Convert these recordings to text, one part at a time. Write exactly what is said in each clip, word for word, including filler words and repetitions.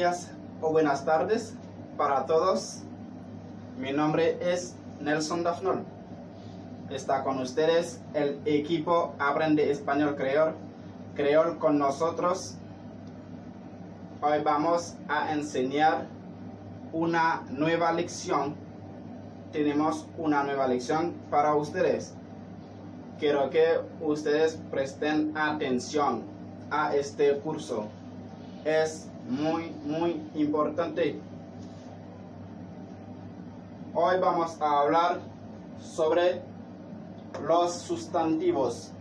días o buenas tardes para todos. Mi nombre es Nelson Dafnol. Está con ustedes el equipo Aprende Español Creol, Creol con nosotros. Hoy vamos a enseñar una nueva lección. Tenemos una nueva lección para ustedes. Quiero que ustedes presten atención a este curso. Es muy, muy importante. Hoy vamos a hablar sobre los sustantivos.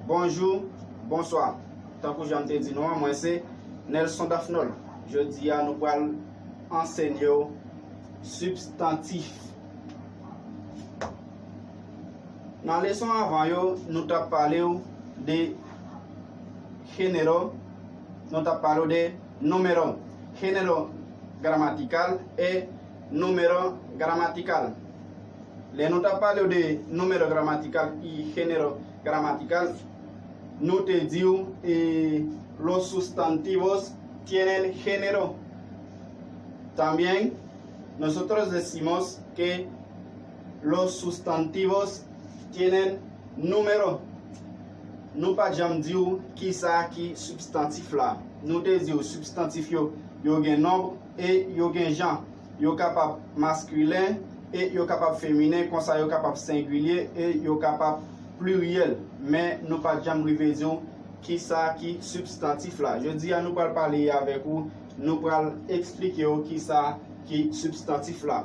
Bonjou, bonswa. Tankou jan m te di nou an, mwen se Nelson Dafnol. Jodi a, nou pral ansenye w sibstantif. Nan leson avan yo, nou t ap pale w de género, nou t ap pale w de número, género gramatical e número gramatical. Lè nou t ap pale w de número gramatical y género gramatical, nou te di w, eh, los sustantivos tienen género. También, nosotros decimos que los sustantivos tienen número. Nou pa t janm di w kisa ki sibstantif la. Nou te di w sibstantif yo, yo gen nonb e yo gen jan. Yo kapab maskilen e yo kapab feminen, konsa yo kapab sengilye e yo kapab pliryèl. Men nou pa t janm rive di w kisa ki sibstantif la. Jodi a, nou pral pale avèk ou, nou pral eksplike w kisa ki sibstantif la.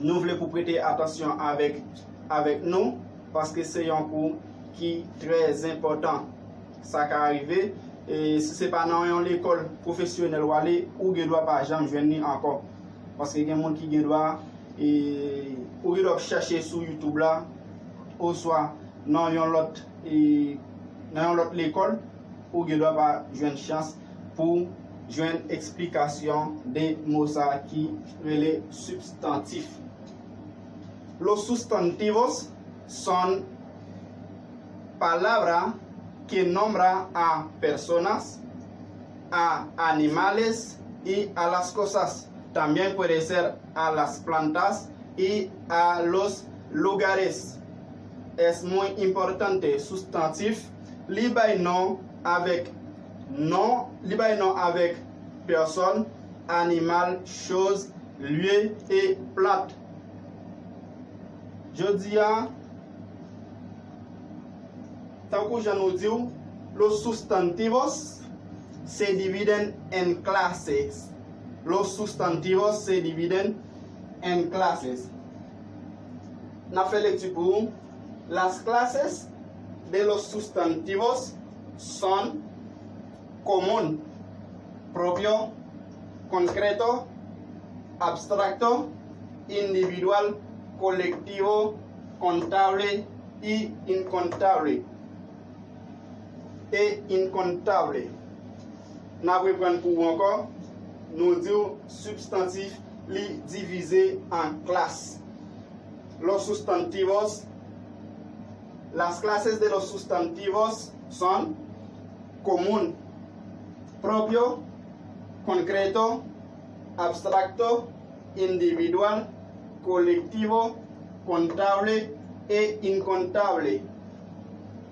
Nou vle pou prete atansyon avèk, avèk nou, paske se yon kou ki trè enpòtan. Sa ka rive, e si se pa nan yon lekòl pwofesyonèl w ale, ou gen dwa pa janm jwenn li ankò. Paske gen moun ki gen dwa, e, ou gen dwa ap chèche sou YouTube la, oswa nan yon lòt, e, nan yon lòt lekòl, ou gen dwa pa jwenn chans pou jwenn eksplikasyon de mo sa ki rele sibstantif. Los sustantivos son palabra que nombra a personas, a animales y a las cosas. También puede ser a las plantas y a los lugares. Es muy importante, sibstantif, li bay non avèk non, li bay non avèk pèsòn, animal, choz, lye e plant. Jodi a, tankou jan nou di w, los sustantivos se dividen en clases. Los sustantivos se dividen en clases. N ap fè lekti pou ou. Las clases de los sustantivos son común, propio, concreto, abstracto, individual, colectivo, contable y incontable. E incontable. N ap reprann pou ou ankò. Nou di w sibstantif li divize an klas. Los sustantivos, las clases de los sustantivos son común, propio, concreto, abstracto, individual, colectivo, contable e incontable.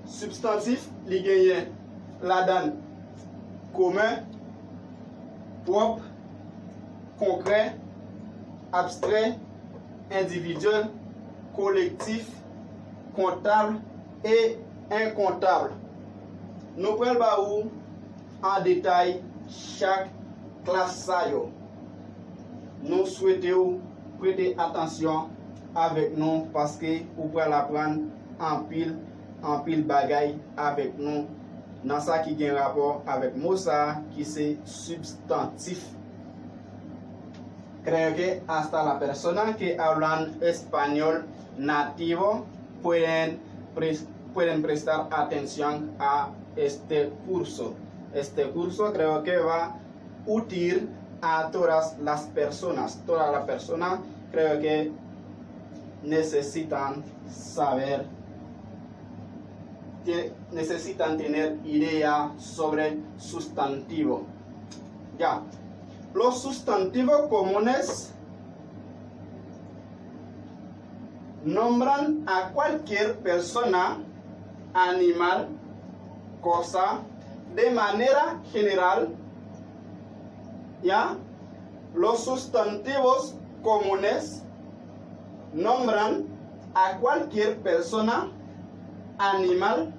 Sibstantif, li genyen ladan komen, pwòp, konkrè, abstrè, endividyèl, kolektif, kontab e enkontab. Nou pral ba ou an detay chak klas sa yo. Nou swete w prete atansyon avèk nou, paske ou pral aprann anpil, anpil bagay avèk nou nan sa ki gen rapò avèk mo sa a ki se sibstantif. Creo que hasta la persona que hablan español nativo pueden, pres- pueden prestar atención a este curso. Este curso creo que va útil a todas las personas. Toda la persona creo que necesitan saber, que necesitan tener idea sobre sustantivo. Ya. Los sustantivos comunes nombran a cualquier persona, animal, cosa, de manera general. Ya. Los sustantivos comunes nombran a cualquier persona, animal,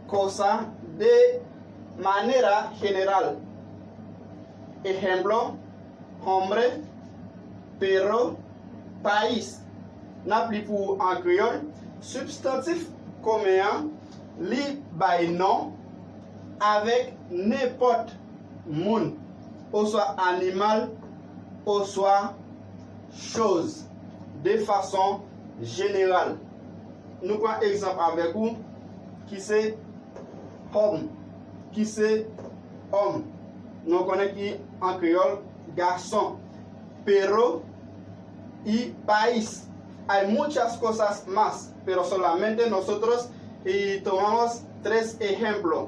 cosa, de manera general. Ejemplo, hombre, perro, país. N ap li pou ou an kreyòl. Sibstantif komen an, li bay non avèk nenpòt moun, oswa animal, oswa choz, de fason jeneral. Nou pran egzanp avèk ou, ki se homme, ki se homme. Nou konnen ki an kreyòl, gason. Perro y país. Hay muchas cosas más, pero solamente nosotros y tomamos tres ejemplos.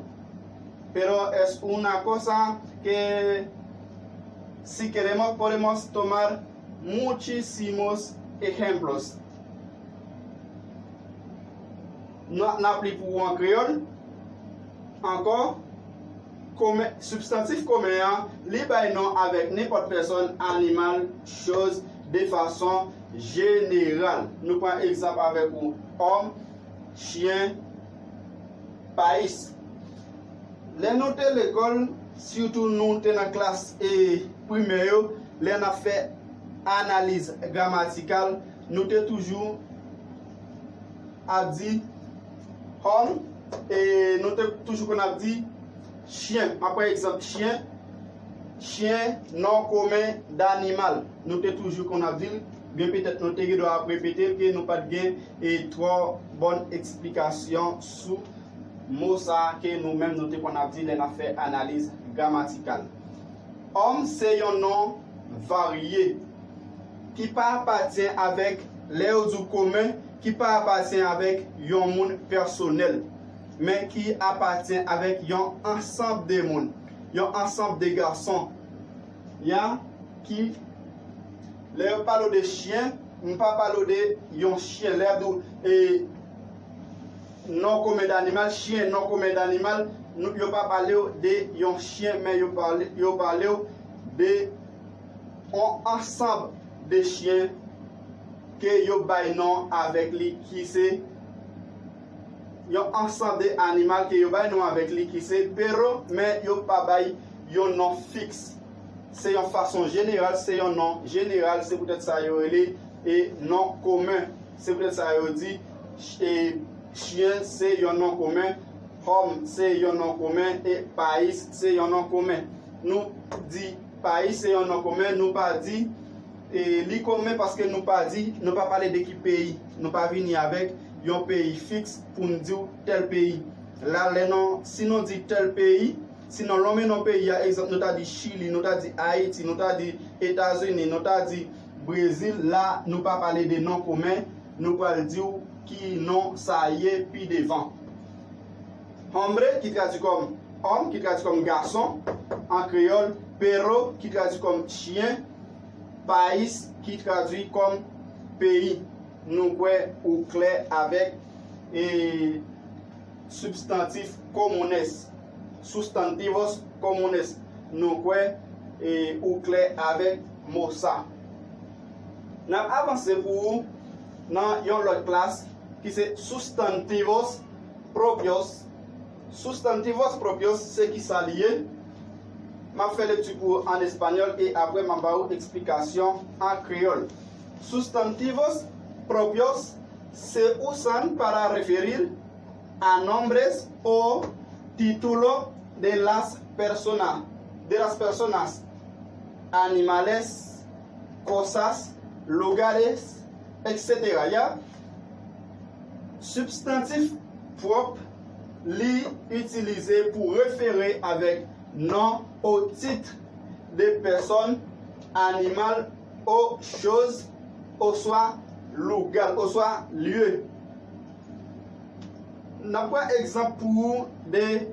Pero es una cosa que si queremos podemos tomar muchísimos ejemplos. N a, n ap li pou ou an kreyòl. Ankò, komen, sibstantif komen an, li bay non avèk nenpòt pèsòn, animal, choz, de fason jeneral. Nou pran egzanp avèk ou, homme, chien, país. Lè nou te lekòl, sitou nou te nan klas e primè yo, lè n ap fè analiz gramatikal, nou te toujou ap di homme, e nou te toujou konn ap di chyen. M ap pran egzanp chyen. Chyen, non komen d'animal. Nou te toujou konn ap di l, byen petèt nou te gen dwa ap repete l, ke nou pa t gen e twò bòn eksplikasyon sou mo sa a ke nou menm nou te konn ap di lè n ap fè analiz gramatikal. Homme se yon non varye ki pa apatyen avèk, lè yo di w komen, ki pa apatyen avèk yon moun pèsonèl, men ki apatyen avèk yon ansanm de moun, yon ansanm de gason, ya, ki, lè yo pale w de chyen, m pa pale w de yon chyen. Lè yo di w, e, non komen d'animal, chyen, non komen d'animal, nou, yo pa pale w de yon chyen, men yo pale, yo pale w de yon ansanm de chyen ke yo bay non avèk li, ki se yon ansanm de animal ke yo bay non avèk li, ki se perro, men yo pa bay yon non fiks. Se yon fason jeneral, se yon non jeneral, se poutèt sa yo rele e non komen. Se poutèt sa yo di, ch-, e, chyen se yon non komen, homme se yon non komen, e país se yon non komen. Nou di país se yon non komen, nou pa di, e, li komen paske nou pa di, nou pa pale de ki peyi. Nou pa vini avèk yon peyi fiks pou n di w tèl peyi. La, lè non, si nou di tèl peyi, si non lonmen non peyi a, egzanp, nou ta di Chili, nou ta di Ayiti, nou ta di Etazini, nou ta di Brezil, la, nou pa pale de non komen, nou pral di w ki non sa ye pi devan. Hombre, ki tradui kòm homme, ki tradui kòm gason, an kreyòl, perro, ki tradui kòm chyen, país, ki tradui kòm peyi. Nou kwè ou klè avèk, e, sibstantif comunes, sustantivos comunes. Nou kwè, e, ou klè avèk mo sa. N ap avanse pou ou nan yon lòt klas ki se sustantivos propios. Sustantivos propios se ki sa li ye? M ap fè lekti pou ou an espanyòl e apre m ap ba ou eksplikasyon an kreyòl. Sustantivos propios se usan para referir a nombres o título de las personas, de las personas, animales, cosas, lugares, etcetera. Ya. Sibstantif pwòp, li itilize pou refere avèk non o tit de pèsòn, animal o choz, oswa lugar, oswa lye. N ap pran egzanp pou ou de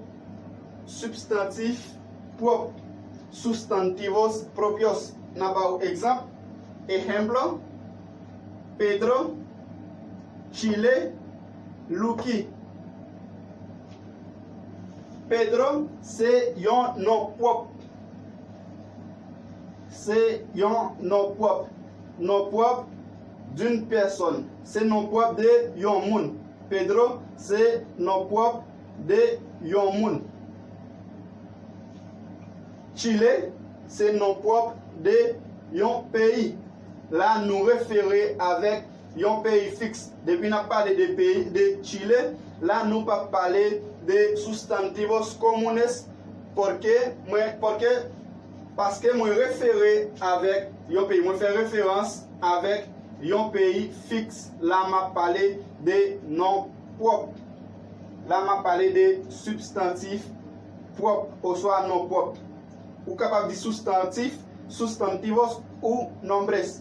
sibstantif pwòp. Sustantivos propios. N a ba w egzanp. Ejemplo, Pedro, Chile, Lucky. Pedro se yon non pwòp. Se yon non pwòp. Non pwòp d'une personne. Se non pwòp de yon moun. Pedro se non pwòp de yon moun. Chile se non pwòp de yon peyi. La, nou refere avèk yon peyi fiks. Depi n ap pale de peyi, de Chile, la, nou p ap pale de sustantivos comunes, porque mwen, porque, paske mwen refere avèk yon peyi. Mwen fè referans avèk yon peyi fiks. La, m ap pale de non pwòp. La, m ap pale de sibstantif pwòp oswa non pwòp. Ou kapab di sustantif, sustantivos ou nombres.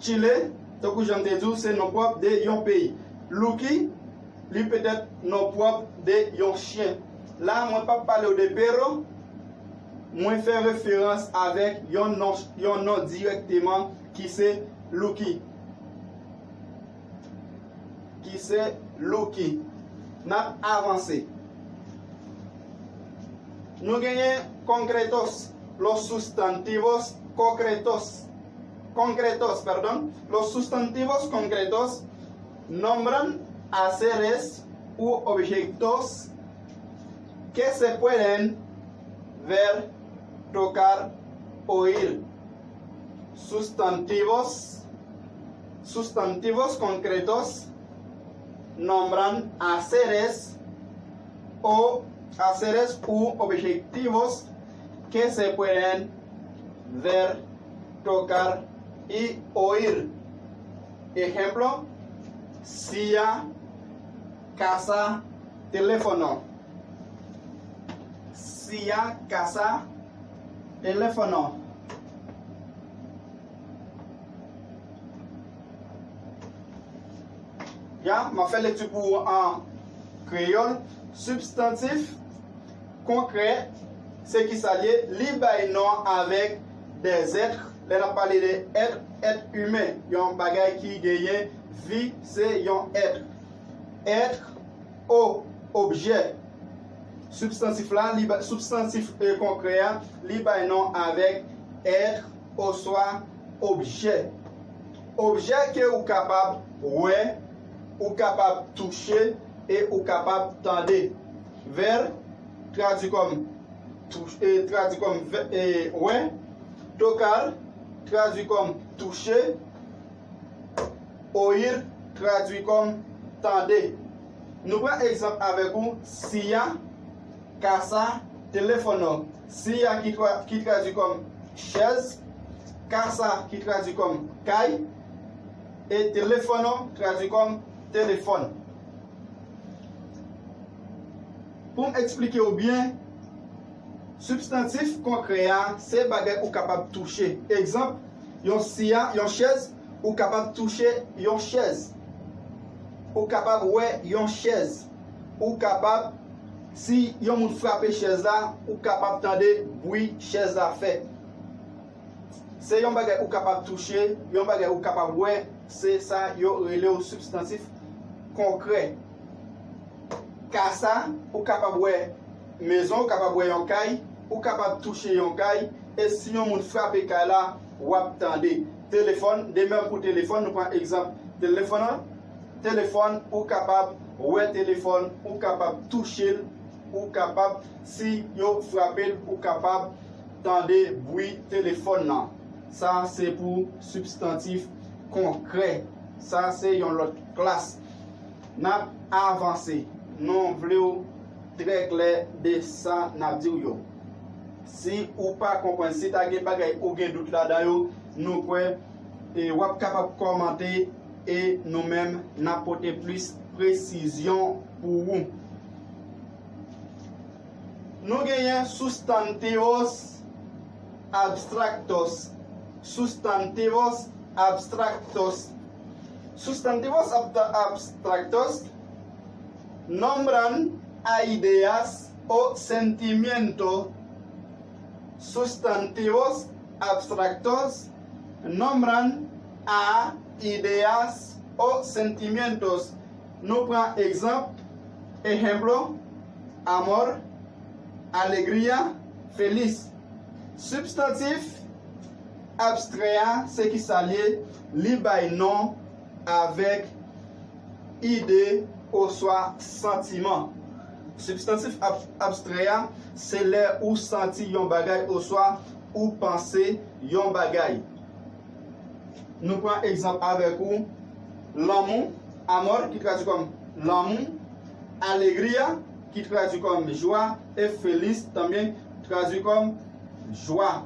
Chile, tankou jan m te di w, se non pwòp de yon peyi. Lucky, li petèt non pwòp de yon chen. La, mwen p ap pale w de perro, mwen fè referans avèk yon non, yon non dirèkteman ki se Lucky. Ki se Lucky. N ap avanse. Nou genyen concretos, los sustantivos concretos, concretos, perdón, los sustantivos concretos nombran a seres u objetos que se pueden ver, tocar, oír. Sustantivos, sustantivos concretos nombran a seres o a seres u objetivos que se pueden ver, tocar y oír. Ejemplo, silla, casa, teléfono. Silla, casa, teléfono. Ya, m ap fè lekti pou ou an kreyòl. Sibstantif konkrè, se ki sa l ye? Li bay non avèk des êtres. Lè n ap pale de être, être humain, yon bagay ki genyen vi, se yon être. Être o objè. Sibstantif la, li ba, sibstantif e konkrè a, li bay non avèk être oswa objè. Objè ke ou kapab wè, ou kapab touche e ou kapab tande. Ver tradui kòm touche, e tradui kòm vè, e wè. Tocar tradui kòm touche. Oír tradui kòm tande. Nou pran egzanp avèk ou, silla, casa, teléfono. Silla ki, tra, ki tradui kòm chèz, casa ki tradui kòm kay, e teléfono tradui kòm telefòn. Pou m eksplike w byen, sibstantif konkrè a se bagay ou kapab touche. Egzanp, yon silla, yon chèz, ou kapab touche yon chèz. Ou kapab wè yon chèz. Ou kapab, si yon moun frape chèz la, ou kapab tande bwi chèz la fè. Se yon bagay ou kapab touche, yon bagay ou kapab wè, se sa yo rele w sibstantif konkrè. Casa, ou kapab wè mezon, ou kapab wè yon kay, ou kapab touche yon kay, e si yon moun frape kay la, w ap tande. Telefòn, de menm pou telefòn, nou pran egzanp telefòn an. Telefòn, ou kapab wè telefòn, ou kapab touche l, ou kapab, si yo frape l, ou kapab tande bwi telefòn nan. Sa se pou sibstantif konkrè. Sa se yon lòt klas. N ap avanse. Nou vle w trè klè de sa n ap di w yo. Si ou pa konprann, si ta gen bagay ou gen dout ladan yo, nou kwè, e, w ap kapab kòmante e nou menm n ap pote plis presizyon pou ou. Nou genyen sustantivos abstractos. Sustantivos abstractos. Sustantivos abstractos nombran a ideas o sentimiento Sustantivos abstractos nombran a ideas o sentimientos. Nou pran egzanp, ejemplo, amor, alegria, feliz. Sibstantif abstrè a, se ki sa l ye? Li bay non avèk ide oswa santiman. Sibstantif ab- abstrè a, se lè ou santi yon bagay oswa ou panse yon bagay. Nou pran egzanp avèk ou, lanmou, amor, ki tradui kòm lanmou, alegria, ki tradui kòm jwa, e feliz, tanbyen tradui kòm jwa.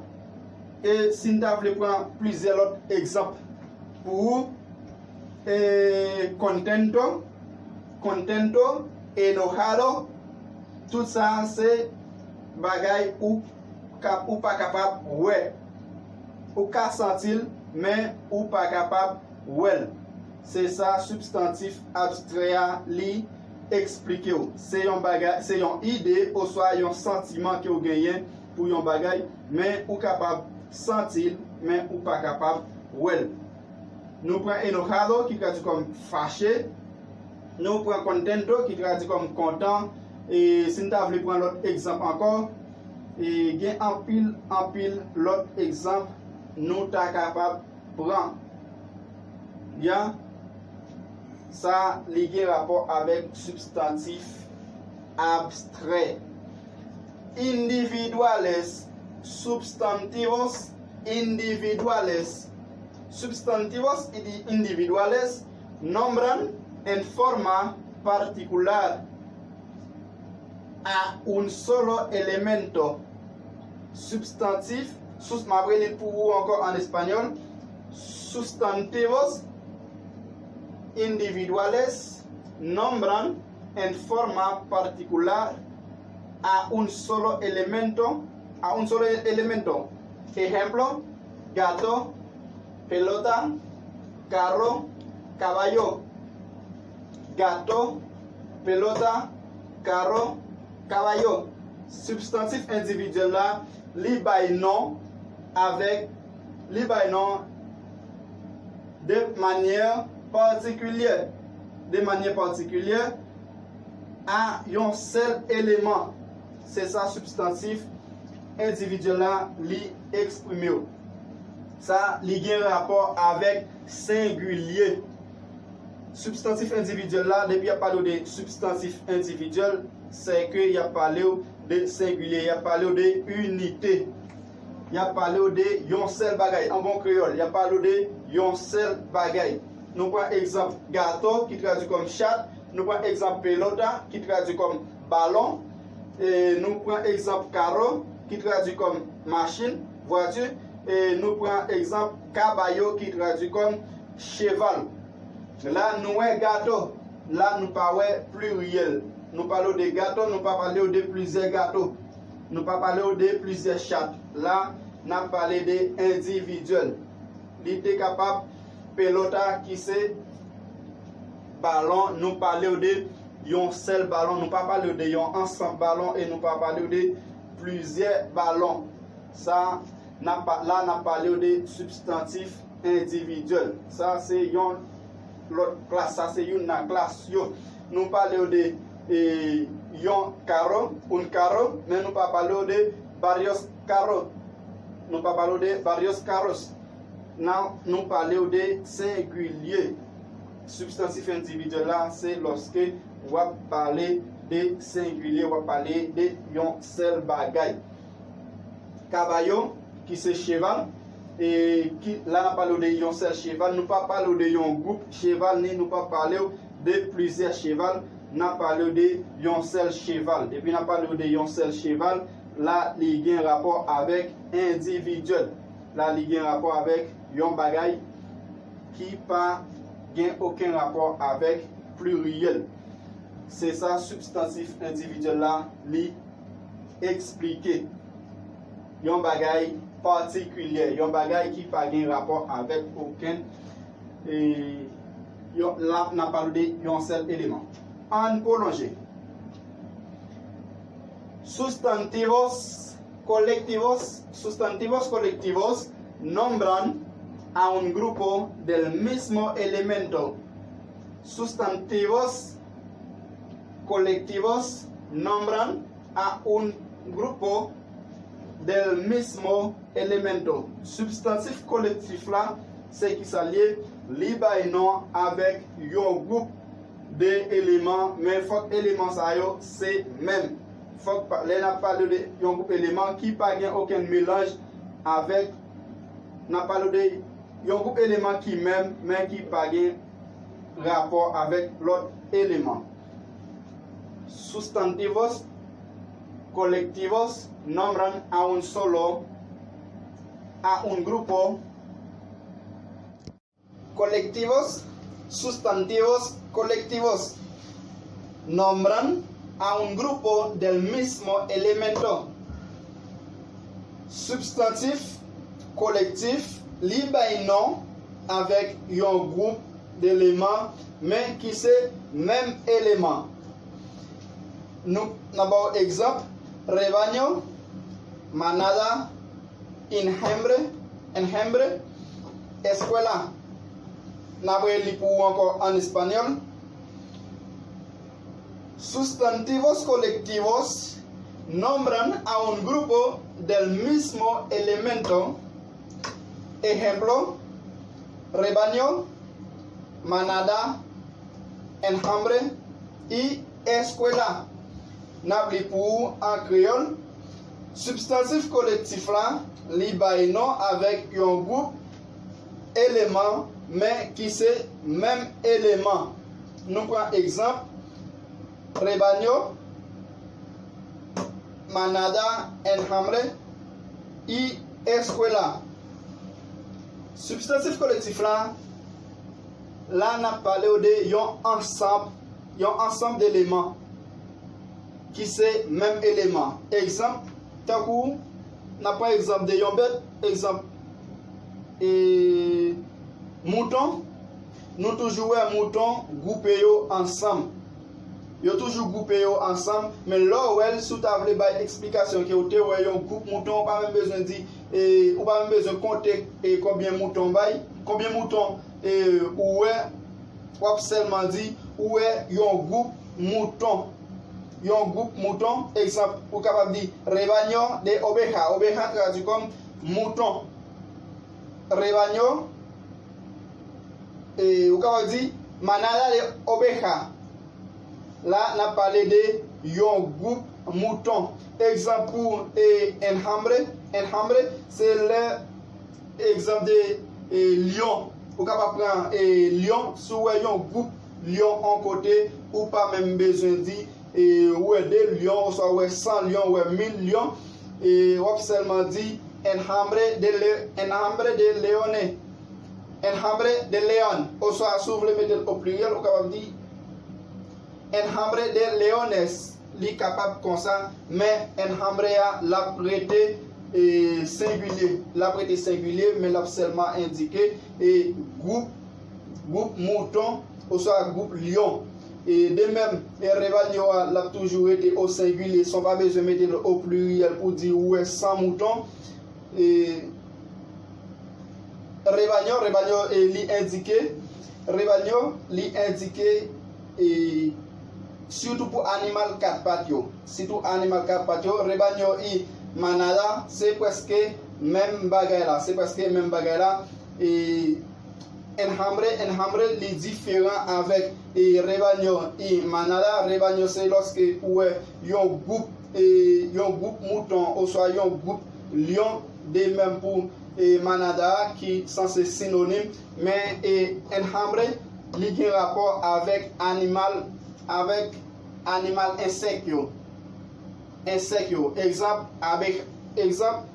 E si n ta vle pran plizyè lòt egzanp pou ou, e contento, contento, enojado, tout sa se bagay ou ka, ou pa kapab wè. Ou ka santi l, men ou pa kapab wè l. Se sa sibstantif abstrè a li eksplike w. Se yon bagay, se yon ide oswa yon santiman ke w genyen pou yon bagay, men ou kapab santi l, men ou pa kapab wè l. Nou pran enojado, ki tradui kòm fache. Nou pran contento, ki tradui kòm kontan. E si n ta vle pran lòt egzanp ankò, e gen anpil, anpil lòt egzanp nou ta kapab pran. Ya, sa li gen rapò avèk sibstantif abstrè. Individuales, sustantivos individuales. Sustantivos indi- individuales nombran en forma particular a un solo elemento. Sibstantif, sus, m ap reli l pou ou ankò an espanyòl. Sustantivos individuales nombran en forma particular a un solo elemento, a un solo elemento. Ejemplo, gato, pelota, carro, caballo. Gato, pelota, carro, caballo. Sibstantif endividyèl la, li bay non avèk, li bay non de manyè patikilye, de manyè patikilye a yon sèl eleman. Se sa sibstantif endividyèl la li eksprime w. Sa, li gen rapò avèk sengilye. Sibstantif endividyèl la, depi y ap pale w de sibstantif endividyèl, se ke y ap pale w de sengilye, y ap pale w de inite. Y ap pale w de yon sèl bagay. An bon kreyòl, y ap pale w de yon sèl bagay. Nou pran egzanp gato, ki tradui kòm chat. Nou pran egzanp pelota, ki tradui kòm balon. E nou pran egzanp carro, ki tradui kòm machin, vwati. E nou pran egzanp caballo, ki tradui kòm cheval. La, nou wè gato. La, nou pa wè pliryèl. Nou pale w de gato, nou pa pale w de plizyè gato. Nou pa pale w de plizyè chat. La, n ap pale de endividyèl. Li te kapab pelota, ki se balon, nou pale w de yon sèl balon, nou pa pale w de yon ansanm balon e nou pa pale w de plizyè balon. Sa, n ap pa- la, n ap pale w de sibstantif endividyèl. Sa, se yon lòt klas, sa, se youn nan klas yo. Nou pale w de e, yon carro, un carro, men nou pa pale w de varios carro. Nou pa pale w de varios carros. Nan, nou pale w de sengilye. Sibstantif endividyèl la, se lòske w ap pale de sengilye, w ap pale de yon sèl bagay. Caballo, ki se cheval, e ki, la n ap pale w de yon sèl cheval, nou pa pale w de yon gwoup cheval, ni nou pa pale w de plizyè cheval, n ap pale w de yon sèl cheval. Depi n ap pale w de yon sèl cheval, la li gen rapò avèk endividyèl. La li gen rapò avèk yon bagay ki pa gen okenn rapò avèk pliryèl. Se sa sibstantif endividyèl la li eksplike. Yon bagay patikilyè, yon bagay ki pa gen rapò avèk okenn, e, yon, la, n ap pale de yon sèl eleman. Ann pwolonje. Sustantivos Colectivos, sustantivos colectivos nombran a un grupo del mismo elemento. Sustantivos colectivos nombran a un grupo del mismo elemento. Sibstantif kolektif la, se ki sa l ye? Li bay non avèk yon gwoup de eleman, men fòk eleman sa yo se menm. Fòk pa, lè n ap pale de yon gwoup eleman ki pa gen okenn melanj avèk, n ap pale de yon gwoup eleman ki menm, men ki pa gen rapò avèk lòt eleman. Sustantivos colectivos nombran a un solo, a un grupo. Colectivos, sustantivos colectivos nombran a un grupo del mismo elemento. Sibstantif kolektif, li bay non avèk yon gwoup de eleman, men ki se menm eleman. Nou, n a ba w egzanp: rebaño, manada, enjambre, enjambre, escuela. N ap reli pou ou ankò an espanyòl. Sustantivos colectivos nombran a un grupo del mismo elemento. Ejemplo: rebaño, manada, enjambre y escuela. N ap li pou ou an kreyòl. Sibstantif kolektif la, li bay non avèk yon gwoup eleman, men ki se menm eleman. Nou pran egzanp: rebaño, manada, enjambre y escuela. Sibstantif kolektif la, la n ap pale w de yon ansanm, yon ansanm de eleman ki se menm eleman. Egzanp, tankou, n ap pran egzanp de yon bèt, egzanp, e, mouton. Nou toujou wè mouton gwoupe yo ansanm. Yo toujou gwoupe yo ansanm, men lè w wè l, si w ta vle bay eksplikasyon ke w te wè yon gwoup mouton, ou pa menm bezwen di, e, ou pa menm bezwen konte, e, konbyen mouton w bay, konbyen mouton, e, ou wè, w ap sèlman di ou wè yon gwoup mouton. Yon gwoup mouton, egzanp, ou kapab di rebaño de oveja. Oveja tradui kòm mouton. Rebaño, e, ou kapab di manada de oveja. La, n ap pale de yon gwoup mouton. Egzanp pou, e, enjambre. Enjambre, se lè, egzanp de, e, lyon. Ou kapab pran, e, lyon, si w wè yon gwoup lyon yon kote, ou pa menm bezwen di, e, ou wè de lyon, oswa ou wè san lyon, ou wè mil lyon, e, w ap sèlman di enjambre de le-, enjambre de leones. Enjambre de león, oswa si w vle mete l o pliryèl, ou kapab di enjambre de leones. Li kapab konsa, men enjambre a, l ap rete, e, sengilye. L ap rete sengilye, men l ap sèlman endike, e, gwoup, gwoup mouton, oswa gwoup lyon. E, de menm, e, rebaño a, l ap toujou rete o sengilye, san w pa bezwen mete l o pliryèl pou di ou wè san mouton. E, rebaño, rebaño, e, li endike, rebaño, li endike, e, sitou pou animal kat pat yo. Sitou animal kat pat yo, rebaño y manada, se prèske menm bagay la, se prèske menm bagay la. E, enjambre, enjambre, li diferan avèk, e, rebaño y manada. Rebaño se lòske ou wè yon gwoup, e, yon gwoup mouton oswa yon gwoup lyon, de menm pou, e, manada a ki sanse sinonim, men, e, enjambre, li gen rapò avèk animal, avèk animal ensèk yo. Ensèk yo. Egzanp, abe-, egzanp,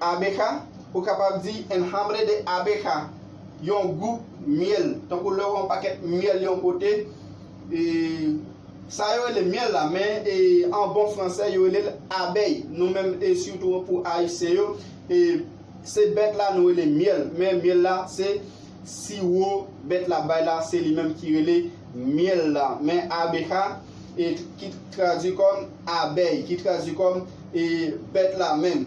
abeja, ou kapab di enjambre de abeja, yon gwoup myèl. Tankou lè w wè yon pakèt myèl yon kote, e, sa yo rele myèl la, men, e, an bon fransè, yo rele l abèy. Nou menm, e, sitou pou Ayisyen yo, e, se bèt la nou rele myèl, men myèl la, se siwo bèt la bay la, se li menm ki rele myèl la. Men abeja, e ki tradui kòm abèy, ki tradui kòm e bèt la menm,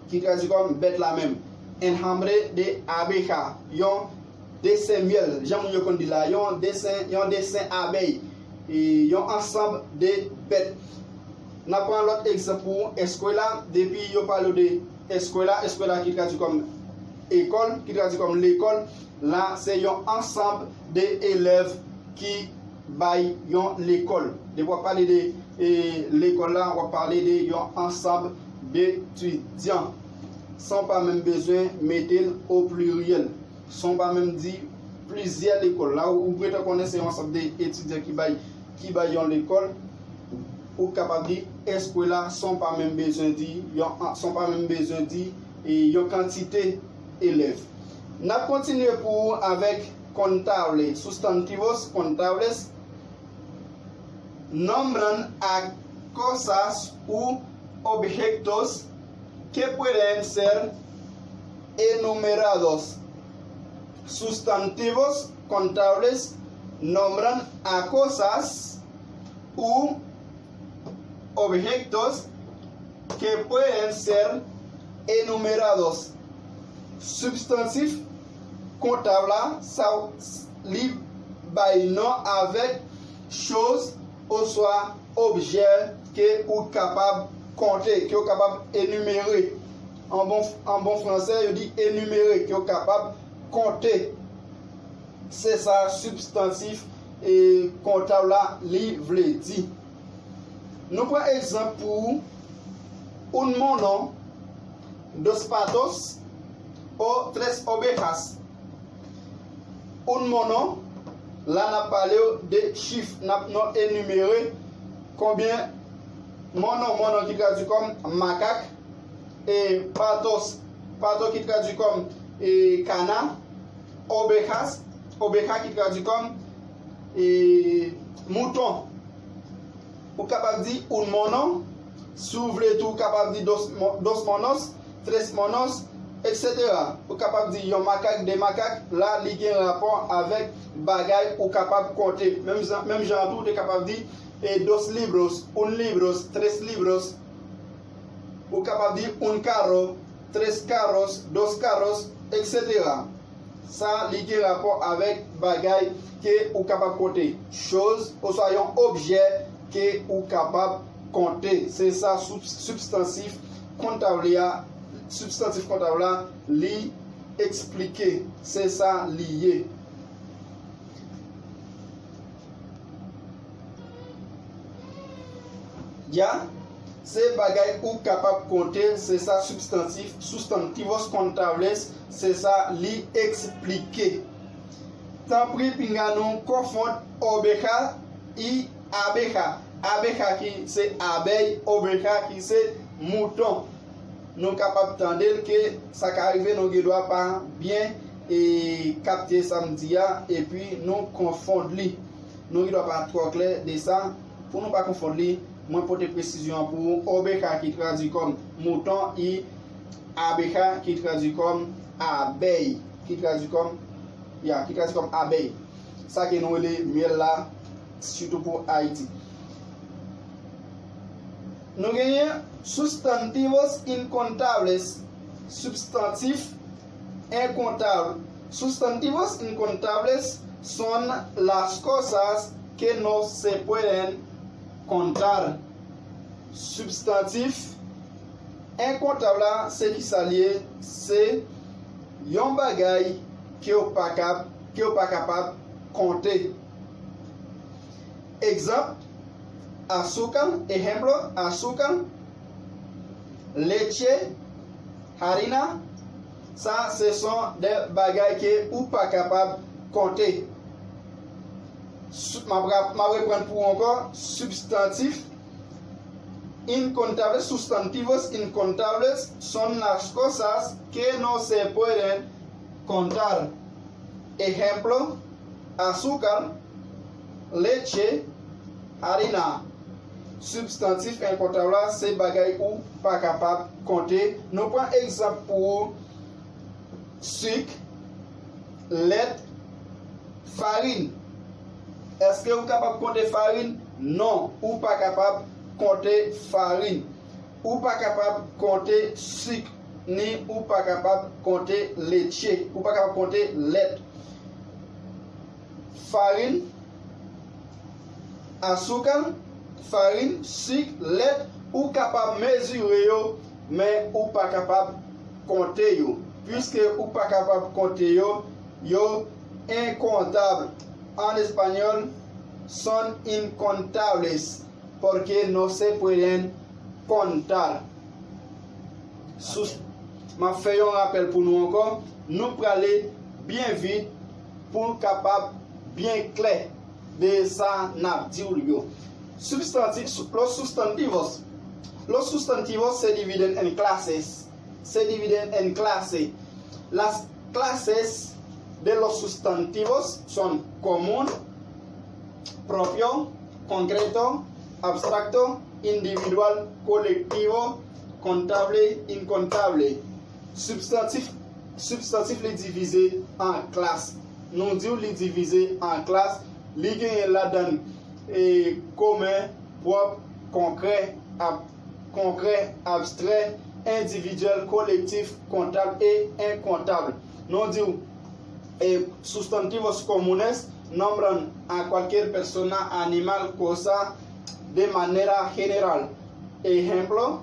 ki tradui kòm bèt la menm. Enjambre de abeja, yon desen myèl, jan moun yo konn di la, yon desen, yon desen abèy, e yon ansanm de bèt. N ap pran lòt egzanp pou eskwela, depi yo pale w de eskwela, eskwela ki tradui kòm ekòl, ki tradui kòm lekòl, la se yon ansanm de elèv ki bay yon lekòl. Depi w ap pale de e, lekòl la, w ap pale de yon ansanm de etidyan, san w pa menm bezwen mete l o pliryèl, san w pa menm di plizyè lekòl. La, ou, ou gentan konnen se yon ansanm de etidyan ki bay, ki bay yon lekòl, ou kapab di eskwela, san w pa menm bezwen di yon, san w pa menm bezwen di e, yon kantite elèv. N ap kontinye pou ou avèk contable, sustantivos contables, nombran a cosas u objetos que pueden ser enumerados. Sustantivos contables nombran a cosas u objetos que pueden ser enumerados. Sibstantif kontab la, sa li bay non avèk choz oswa objè ke ou kapab konte, ke ou kapab enimere. An bon, an bon fransè, yo di enimere, ke ou kapab konte. Se sa sibstantif e kontab la li vle di. Nou pran egzanp pou un mono, dos patos o tres ovejas. Un mono, la n ap pale w de chif, n ap nou enimere konbyen mono, mono ki tradui kòm makak, e patos, pato ki tradui kòm e kana, ovejas, oveja ki tradui kòm e mouton. Ou kapab di un mono, si w vle tou, ou kapab di dos, mo- dos monos, tres monos, etsetera. Ou kapab di yon makak, de makak, la li gen rapò avèk bagay ou kapab konte. Menm jan, menm jan tou, ou te kapab di e dos libros, un libros, tres libros. Ou kapab di un carro, tres carros, dos carros, etsetera. Sa li gen rapò avèk bagay ke ou kapab konte, choz oswa yon objè ke ou kapab konte. Se sa sub- sibstantif kontab li a, sibstantif kontab la li eksplike. Se sa li ye. Ya, se bagay ou kapab konte, se sa sibstantif, sustantivos contables, se sa li eksplike. Tanpri, pinga nou konfonn oveja y abeja. Abeja ki se abèy, oveja ki se mouton. Nou kapab tande l ke sa ka rive nou gen dwa pa byen e kapte sa m di a, epi nou konfonn li. Nou gen dwa pa twò klè de sa. Pou nou pa konfonn li, mwen pote presizyon an pou ou. Oveja ki tradui kòm mouton, y abeja ki tradui kòm abèy, ki tradui kòm, ya, ki tradui kòm abèy. Sa ke nou rele myèl la, sitou pou Ayiti. Nou genyen sustantivos incontables, sibstantif enkontab. Sustantivos incontables son las cosas que no se pueden contar. Sibstantif enkontab la, se ki sa l ye? Se yon bagay ke w pa kab, ke w pa kapab konte. Egzanp, azúcar, ejemplo, azúcar, leche, harina, sa se son de bagay ke ou pa kapab konte. Sou- M ap rap- m ap reprann pou ou ankò, sibstantif incontables, sustantivos incontables son las cosas que no se pueden contar. Ejemplo, azúcar, leche, harina. Sibstantif enkontab la, se bagay ou pa kapab konte. Nou pran egzanp pou ou, sik, lèt, farin. Èske ou kapab konte farin? Non, ou pa kapab konte farin. Ou pa kapab konte sik, ni ou pa kapab konte leche. Ou pa kapab konte lèt. Farin, asuka, farin, sik, lèt, ou kapab mezire yo, men ou pa kapab konte yo. Piske ou pa kapab konte yo, yo incontable. En español, son incontables, porque no se pueden contar. Sou, m ap fè yon rapèl pou nou ankò. Nou prale byen vit pou n kapab byen klè de sa n ap di w yo. Sustanti-, los sustantivos. Los sustantivos se dividen en clases. Se dividen en clase. Las clases de los sustantivos son común, propio, concreto, abstracto, individual, colectivo, contable, incontable. Substantif, substantif li divize an klas. Nou di w li divize an klas. Li genyen ladan l, e, komen, pwòp, konkrè, ab-, konkrè, abstrè, endividyèl, kolektif, kontab e enkontab. Nou di w, eh, sustantivos comunes nombran a cualquier persona, animal, cosa de manera general. Ejemplo,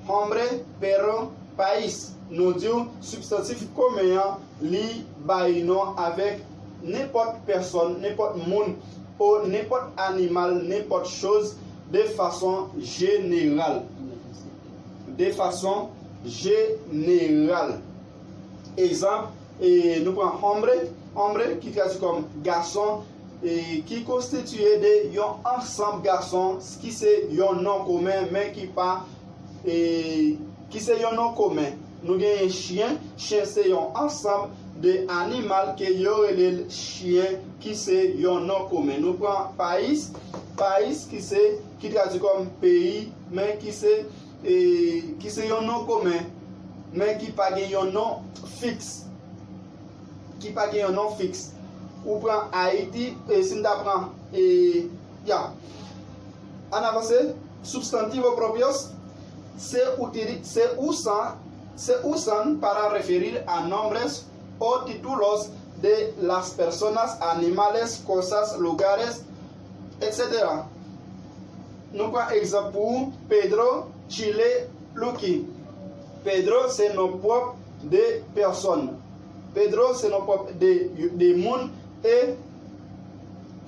hombre, perro, país. Nou di w sibstantif komen an, li bay non avèk nenpòt pèsòn, nenpòt moun, o nenpòt animal, nenpòt choz, de fason jeneral. De fason jeneral. Egzanp, e, nou pran hombre, hombre ki tradui kòm gason, e, ki konstitiye de yon ansanm gason ki se yon non komen, men ki pa, e, ki se yon non komen. Nou genyen chyen, chyen se yon ansanm de animal ke yo rele l chyen, ki se yon non komen. Nou pran país, país ki se, ki tradui kòm peyi, men ki se, e, ki se yon non komen, men ki pa gen yon non fiks. Ki pa gen yon non fiks. Ou pran Ayiti, e, si n ta pran, e, ya. Ann avanse, sustantivo propios se utili-, se usan, se usan para referir a nombres o títulos de las personas, animales, cosas, lugares, etcetera. Nou pran egzanp pou Pedro, Chile, Lucky. Pedro se non pwòp de pèsòn. Pedro se non pwòp de, de moun e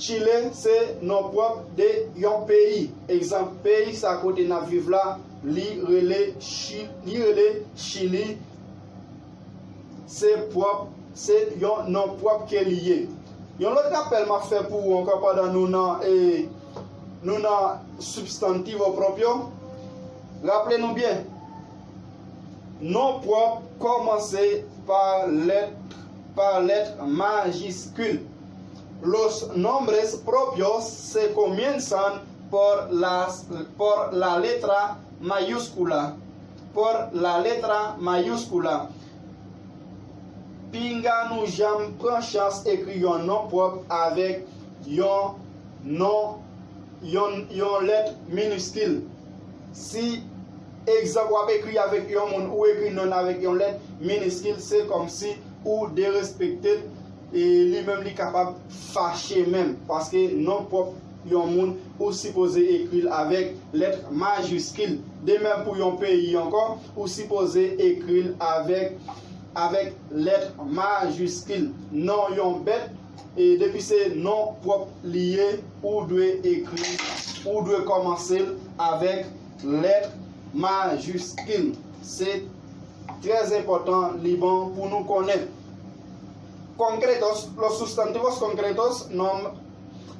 Chile se non pwòp de yon peyi. Egzanp, peyi sa kote n ap viv la, li rele Chi-, li rele Chili. Se pwòp, se yon non pwòp ke li ye. Yon lòt rapèl m ap fè pou ou ankò pandan nou nan, e, nou nan substantivo propio. Raple nou byen, non pwòp kòmanse pa lèt, pa lèt majiskil. Los nombres propios se comienzan por las, por la letra mayúscula. Por la letra mayúscula. Pinga nou janm pran chans ekri yon non pwòp avèk yon non, yon, yon lèt miniskil. Si, egzanp, w ap ekri avèk yon moun, ou ekri non avèk yon lèt miniskil, se kòmsi ou derespekte l, e li menm li kapab fache menm, paske non pwòp yon moun, ou sipoze ekri l avèk lèt majiskil. De menm pou yon peyi ankò, ou sipoze ekri l avèk, avèk lèt majiskil. Non yon bèt, e depi se non pwòp li ye, ou dwe ekri, ou dwe kòmanse l avèk lèt majiskil. Se trè enpòtan, li bon pou nou konnen. Concretos, los sustantivos concretos nom-,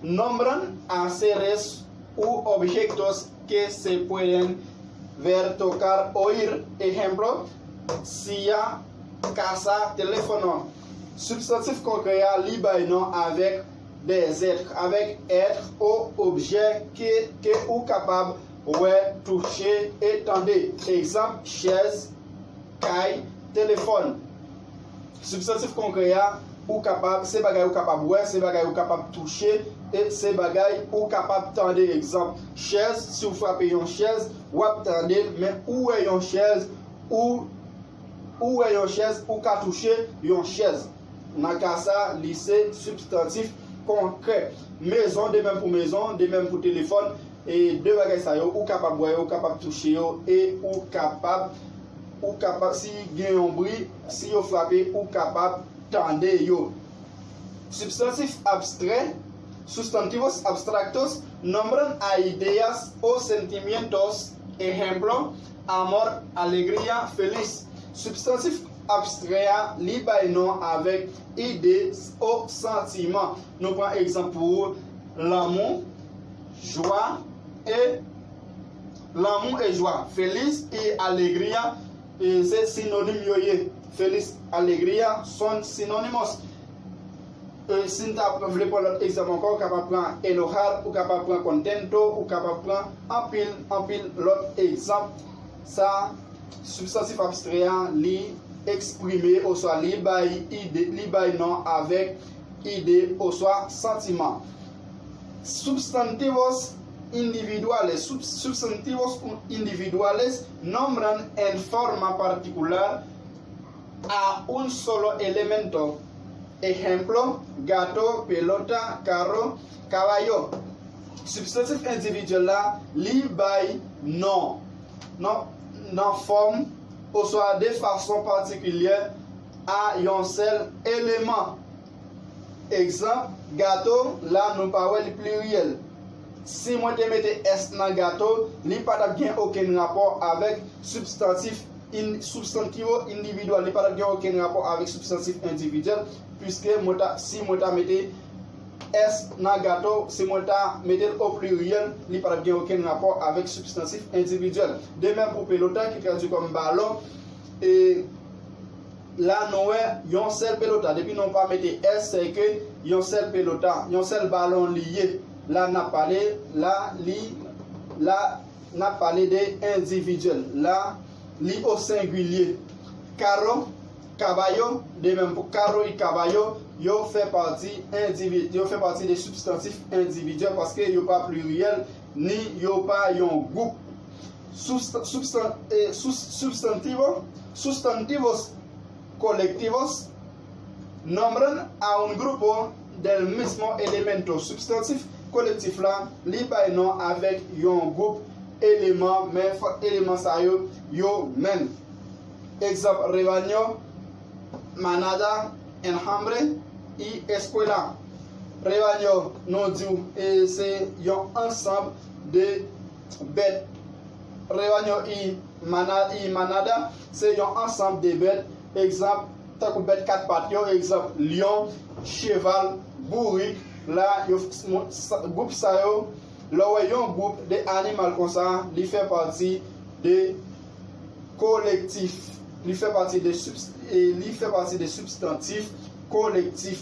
nombran a seres u objetos que se pueden ver, tocar, oír. Ejemplo, silla, casa, teléfono. Sibstantif konkrè a, li bay non avèk des êtres, avèk èt o objè ke, ke ou kapab wè, touche e tande. Egzanp, chèz, kay, telefòn. Sibstantif konkrè a, ou kapab, se bagay ou kapab wè, se bagay ou kapab touche, e se bagay ou kapab tande. Egzanp, chèz, si w frape yon chèz, w ap tande l, men ou wè yon chèz, ou, ou wè yon chèz, ou ka touche yon chèz. Nan ka sa, li se sibstantif konkrè. Mezon, de menm pou mezon, de menm pou telefòn, e de bagay sa yo, ou kapab wè yo, ou kapab touche yo, e ou kapab, ou kapab, si gen yon bri, si yo frape, ou kapab tande yo. Sibstantif abstrè, sustantivos abstractos, nombran a ideas o sentimientos, ejemplo, amor, alegría, feliz. Sibstantif abstrè a, li bay non avèk ide o santiman. Nou pran egzanp pou lanmou, jwa, e lanmou e jwa. Feliz e alegria, e se sinonim yo ye. Feliz, alegria son sinónimos. E si n ta vle pran lòt egzanp ankò, ou kapab pran enojar, ou kapab pran contento, ou kapab pran anpil, anpil lòt egzanp. Sa, sibstantif abstrè a, li eksprime oswa li bay ide, li bay non avèk ide oswa santiman. Sustantivos individuales, sub- sustantivos individuales nombran en forma particular a un solo elemento. Ejemplo, gato, pelota, carro, caballo. Sibstantif endividyèl la, li bay non, non, nan fòm oswa de fason patikilyè a yon sèl eleman. Egzanp, gato, la nou pa wè li pliryèl. Si mwen te mete s nan gato, li pa t ap gen okenn rapò avèk sibstantif in- substantivo individual, li pa t ap gen okenn rapò avèk sibstantif endividyèl, piske mwen ta, si mwen ta mete s nan gato, si mwen ta mete l o pliryèl, li pa t ap gen okenn rapò avèk sibstantif endividyèl. De menm pou pelota, ki tradui kòm balon, e la nou wè yon sèl pelota. Depi nou pa mete s, se ke yon sèl pelota, yon sèl balon li ye. La n ap pale, la li, la n ap pale de endividyèl. La, li o sengilye. Carro, caballo, de menm pou carro y caballo, yo fè pati endivi- yo fè pati de sibstantif endividyèl paske yo pa pliryèl ni yo pa yon gwoup. Substan- substan- e, sus- substantivo, sustantivos colectivos nombran a un grupo del mismo elemento. Sibstantif kolektif la, li bay non avèk yon gwoup eleman, men fòk eleman sa yo, yo menm. Egzanp, rebaño, manada, enjambre y escuela. Rebaño, nou di w, e se yon ansanm de bèt. Rebaño y mana- y manada, se yon ansanm de bèt. Egzanp, tankou bèt kat pat yo, egzanp, lyon, cheval, bourik. La, yo, sa- gwoup sa yo, lè w wè yon gwoup de animal konsa, li fè pati de kolektif. Li fè pati de subs- e li fè pati de sibstantif kolektif.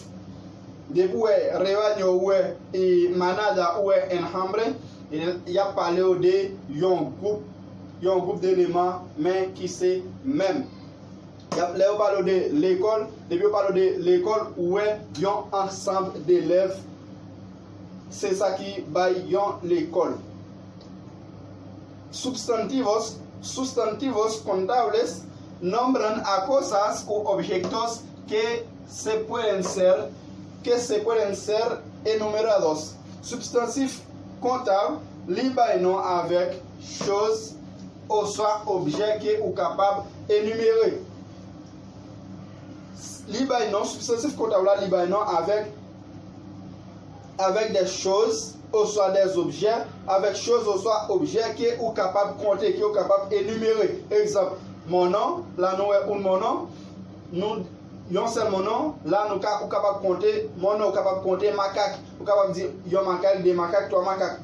Depi w wè rebaño, ou wè e manada, ou wè enjambre, e y ap pale w de yon gwoup, yon gwoup de eleman, men ki se menm. Y ap, lè yo pale w de lekòl, depi yo pale w de lekòl, ou wè yon ansanm delèv, se sa ki bay yon lekòl. Sustantivos, sustantivos contables nombran a cosas u objetos que se pueden ser, que se pueden ser enumerados. Sibstantif kontab, li bay non avèk choz oswa objè ke ou kapab enimere. Li bay non, sibstantif kontab la, li bay non avèk, avèk de choz oswa de objè, avèk choz oswa objè ke ou kapab konte, ke ou kapab enimere. Egzanp, mon non, la nou wè un mono, nou, yon sèl mon non, la nou ka, ou kapab konte mon non, ou kapab konte makak, ou kapab di yon makak, de makak, twa makak.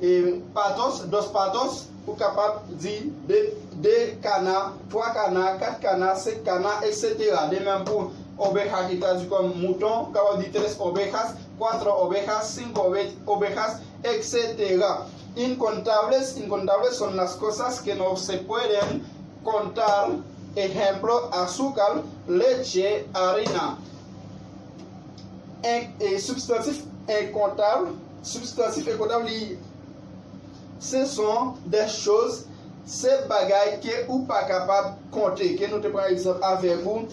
E patos, dos patos, ou kapab di de, de kana, twa kana, kat kana, senk kana, etsetera. De menm pou oveja ki tradui kòm mouton, ou kapab di tres ovejas, cuatro ovejas, cinco ove- ovejas, etsetera. Incontables, incontables son las cosas que no se pueden contar, ejemplo, azúcar, leche, harina. en, e, substantif incomptable, substantif incomptable, li, ce sont des choses, se bagay ke ou pa kapab konte. Ke nou te pran egzanp avèk ou,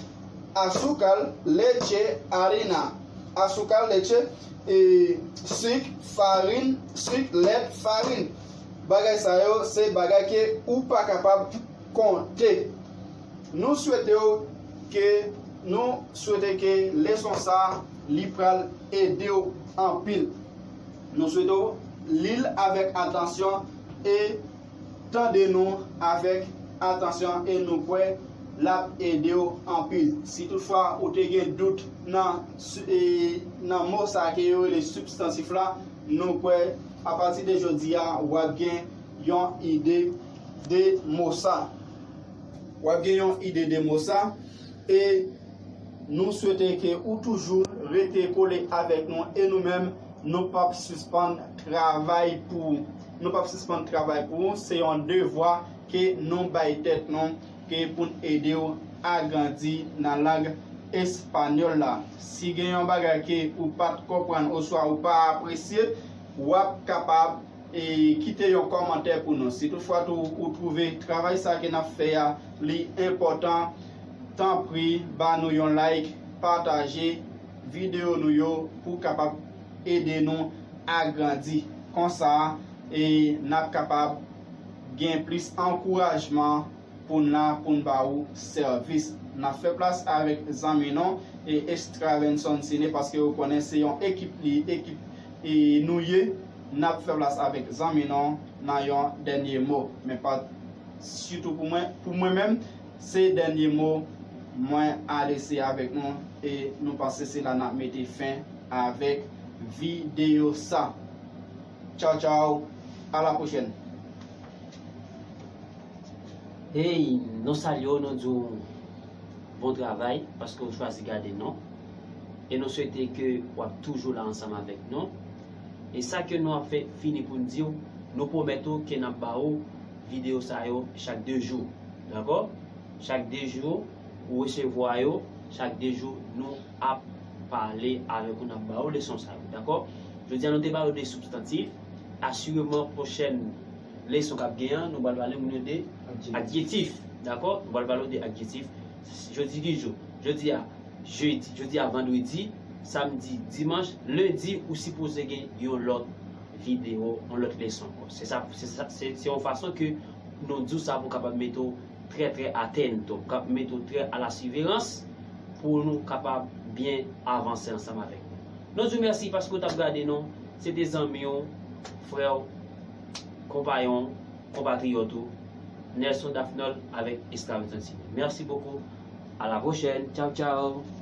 azúcar, leche, harina. Azúcar, leche, e, sik, farin, sik, lèt, farin. Bagay sa yo, se bagay ke ou pa kapab konte. Nou swete w ke, nou swete ke leson sa, li pral ede w anpil. Nou swete w li l avèk atansyon e tande nou avèk atansyon e nou kwè l ap ede w anpil. Si toutfwa ou te gen dout nan, e, nan mo sa ke yo rele sibstantif la, nou kwè apati de jodi a, w ap gen yon ide de mo sa. W ap gen yon ide de mo sa. E nou swete ke ou toujou rete kole avèk nou. E nou menm, nou p ap sispann travay pou ou. Nou p ap sispann travay pou ou. Se yon devwa ke nou bay tèt nou, ke pou n ede w agrandi nan lang espanyòl la. Si gen yon bagay ke ou pa t konprann oswa ou pa apresye, w ap kapab e kite yon kòmantè pou nou. Si toutfwa tou ou twouve travay sa ke n ap fè a, li enpòtan, tanpri, ba nou yon like, pataje videyo nou yo pou kapab ede nou agrandi. Konsa, e n ap kapab gen plis ankourajman pou n la, pou n ba ou sèvis. N ap fè plas avèk zanmi nou, e Extravenson Cine, paske ou konnen se yon ekip li, ekip, e nou ye. N ap fè plas avèk zanmi nou nan yon dènye mo. Men pa sitou pou mwen, pou mwen menm, se dènye mo mwen a lese avèk nou, e nou panse se la n ap mete fen avèk videyo sa. Tchaw, tchaw, a la pwochèn. Hey, nou salye w, nou di w bon travay paske w chwazi gade nou. E nou swete ke w ap toujou la ansanm avèk nou. E sa ke nou ap fè fini pou n di w, nou pwomèt ou ke n ap ba ou videyo sa yo chak de jou. Dakò? Chak de jou, ou resevwa yo, chak de jou, nou ap pale avèk ou, n ap ba ou leson sa yo. Dakò? Jodi a, nou te pale de sibstantif. Asireman, pwochèn leson k ap gen an, nou pral pale moun yo de adyetif. Dakò? Nou pral pale de adyetif. Jodi ki jou? Jodi a, jedi, jodi a, vandredi, samdi, dimanch, lendi, ou sipoze gen yon lòt videyo, yon lòt leson ankò. Se sa, se sa, se, se yon fason ke nou di w sa pou kapab mete w trè, trè atento, k ap mete w trè a la siverans pou nou kapab byen avanse ansanm avèk nou. Nou di w mèsi paske w t ap gade nou. Se te zanmi w, frè w, konpayon w, konpatriyòt ou, Nelson Daphnol avèk Extravenson Cine. Merci beaucoup. À la prochaine. Ciao, ciao.